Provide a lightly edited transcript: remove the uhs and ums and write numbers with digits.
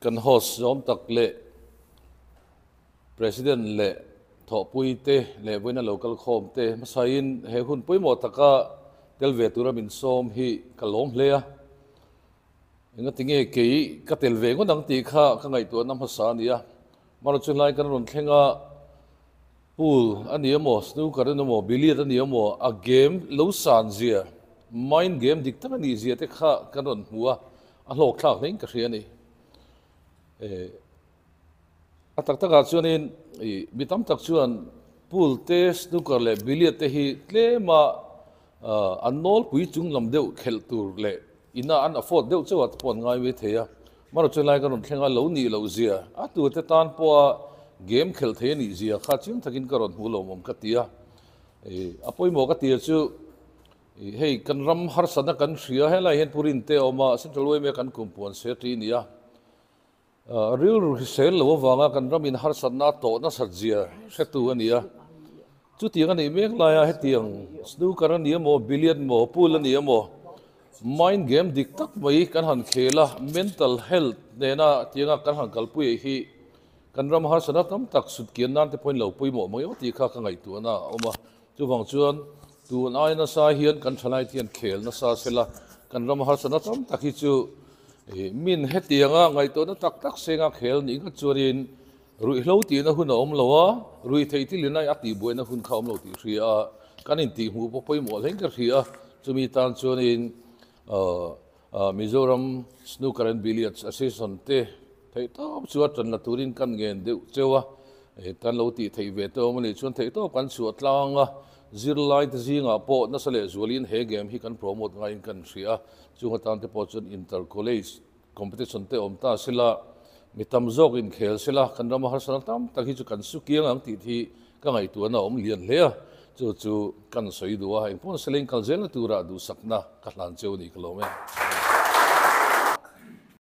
Kan host zawm tak leh President leh thawhpui te leh vawiina lo kal khawm te hmasain he hun pawimawh taka tel ve tura min sawm hi ka lawm hle a. Engati nge kei ka tel ve ngawt ang tih kha ka ngaihtuahna hmasa a ni a. Mara chu hlai kan rawn thleng a, pool a ni emaw, snooker a ni emaw, billiard a ni emaw, a game lo san zia, mind game dik tak a nih zia te kha kan rawn hmu a, a hlawk thlak hlein ka hria a ni. A tak takah chuanin mi tam tak chuan pool te, snooker leh billiard te hi tlema an nawlpui chung lam deuh khelh tur leh ina an afford deuh chauh ah te pawh an ngai mai thei a. Mara chuan lai ka rawn thleng a, lo nih loh zia, a tute tan pawha game khelh thei a nih zia kha chiang takin ka rawn hmu lo awm ka ti a. A pawimawh ka tia chu hei kan ram harsatna kan hria, helai hian Purin te a awm a, Central YMA kan kumpuan secretary a ni a. Rilru hrisel lo avanga kan ramin harsatna a tawh nasat zia hretu a ni a. Chutiang a nih mek laia hetiang snooker a ni emaw, billiard maw, pool a ni emaw, mind game dik tak mai kan han khel a, mental health nena tianga kan han kalpui hi kan ram harsatna tam tak sutkian nan te pawhin lo pawimawh mai emaw tih kha ka ngaihtuahna a awm a. Chuvang chuan tun ai nasa hian kan thalai te hian khel nasa sela kan ram harsatna tam tak hi chu min hetianga ngaihtuahna tak tak senga khel nih nghat chuanin ruihhlo tihna hun a awm lo a, ruihtheih tilin a tihbuaina hun kha a awm lo tih hria a, kan intihhmuh pawh pawimawh hlein ka hria a, chumi tan chuanin Mizoram Snooker and Billiards Association te theihtawp chu a tan la turin kan ngen deuh cheu a, kan lo tih theih ve te awm a nih chuan theihtawp kan chhuah tlang a, zirlai te zingah pawh nasa leh zualin he game hi kan promote ngaiin kan hria a, chung atan te pawh chuan inter college competition te awm ta sela, mi tam zawk inkhel sela kan rama harsatna tam tak hi chu kan su kiang ang tih hi ka ngaihtuahna a awm lian hle a, chu chu kan sawi duh a, engpawh nasa leng kal zelna tura duhsakna ka hlan cheu a ni ka lawm e.